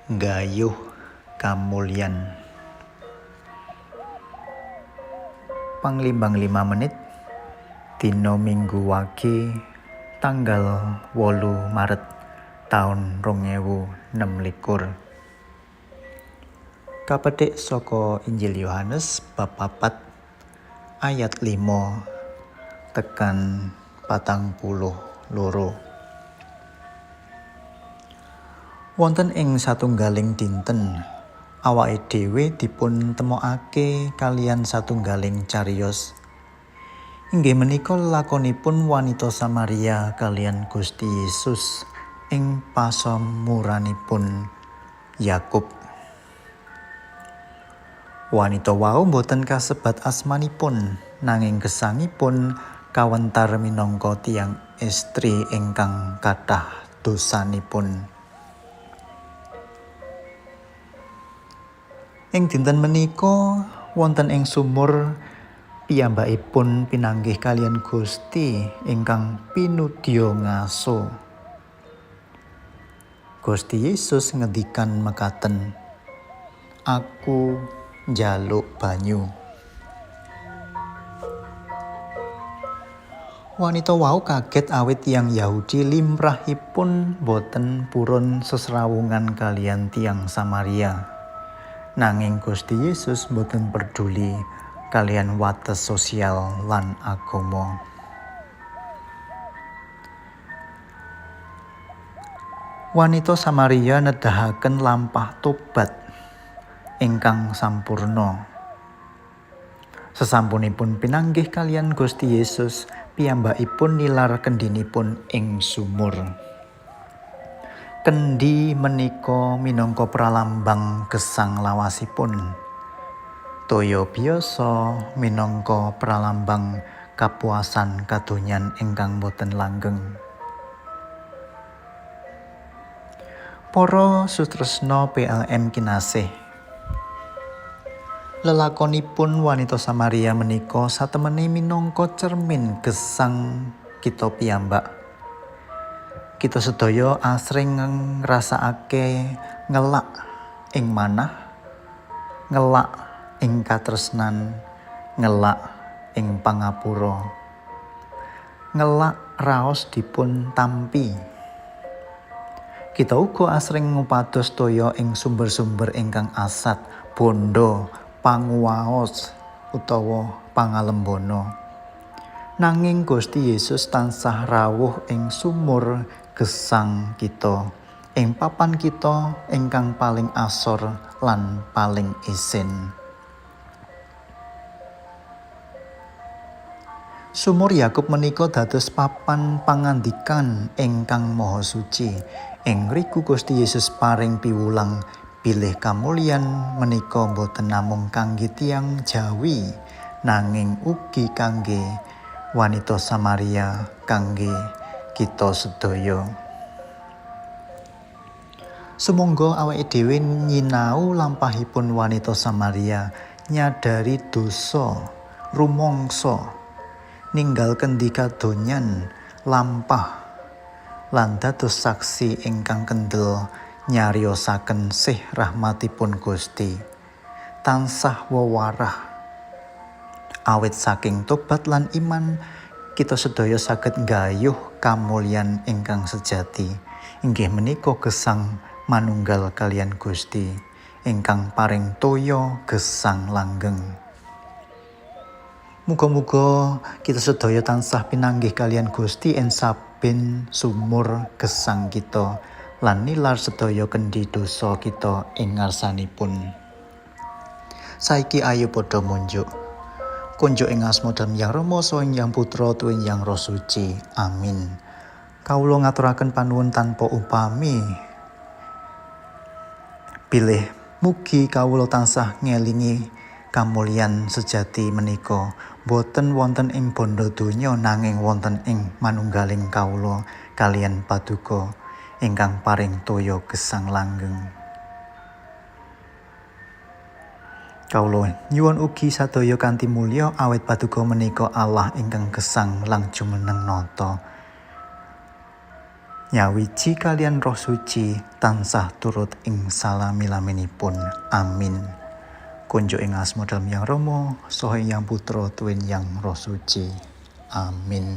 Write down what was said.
Nggayuh kamulyan. Panglimbang 5 menit dina Minggu Wage tanggal 8 Maret taun 2026. Kapetik saka Injil Yohanes bab 4 ayat 5 tekan 42. Wonten ing satunggaling dinten awake dhewe dipun temokake kaliyan satunggaling cariyos. Inggih menika lelakonipun wanita Samaria kaliyan Gusti Yesus ing pasamuranipun Yakub. Wanita wau boten kasebat asmanipun, nanging gesangipun kawentar minangka tiyang estri ingkang kathah dosanipun. Ing dinten menika wonten ing sumur piyambakipun pinanggih kaliyan Gusti ingkang pinudya ngaso. Gusti Yesus ngendikan mekaten, "Aku njaluk banyu." Wanita wau kaget awit tiyang Yahudi limrahipun boten purun sesrawungan kaliyan tiyang Samaria. Nanging Gusti Yesus boten peduli kaliyan wates sosial lan agama. Wanita Samaria nedahaken lampah tobat ingkang sampurna. Sesampunipun pinanggih kaliyan Gusti Yesus, piyambakipun nilar kendhinipun ing sumur. Kendhi menika minangka pralambang gesang lawasipun. Toya biyasa minangka pralambang kapuasan kadonyan ingkang boten langgeng. Para sutresna PLM kinasih, lelakonipun wanita Samaria menika satemene minangka cermin gesang kita piyambak. Kita sedaya asring ngrasakake ngelak ing manah, ngelak ing katresnan, ngelak ing pangapura. Ngelak raos dipun tampi. Kita uga asring ngupados toya ing sumber-sumber ingkang asat, bondo, panguwaos utawa pangalembana. Nanging Gusti Yesus tansah rawuh ing sumur gesang kita, ing papan kita ingkang paling asor lan paling isin. Sumur Yakub menika dados papan pangandikan ingkang maha suci. Ing ngriku Gusti Yesus paring piwulang bilih kamulyan menika boten namung kangge tiyang Jawi, nanging ugi kangge wanita Samaria, kangge kita sedaya. Sumangga awake dhewe nyinau lampahipun wanita Samaria, nyadari dosa, rumangsa, ninggal kendhi kadonyan, lampah lan dados saksi ingkang kendel nyariosaken sih rahmatipun Gusti. Tansah wewarah. Awit saking tobat lan iman, kita sedaya saged nggayuh kamulyan ingkang sejati. Inggih menika gesang manunggal kaliyan Gusti ingkang paring toya gesang langgeng. Muga-muga kita sedaya tansah pinanggih kaliyan Gusti ing saben sumur gesang kita lan nilar sedaya kendhi dosa kita ing ngarsanipun. Saiki ayo padha munjuk. Kunjuk ing asma Dalem Hyang Rama saha ing Hyang Putra tuwin Hyang Roh Suci. Amin. Kawula ngaturaken panuwun tanpa upami. Bilih mugi kawula tansah ngelingi kamulyan sejati menika boten wonten ing bondo donya nanging wonten ing manunggaling kawula kaliyan Paduka ingkang paring toya gesang langgeng. Kawula nyuwun ugi sadaya kanthi mulya awit Paduka menika Allah ingkang gesang lan jumeneng nata. Nyawiji kaliyan Roh Suci tansah turut ing salami-laminipun. Amin. Kunjuk ing asma dalem Yang Rama, saha Yang Putra tuwin Yang Roh Suci. Amin.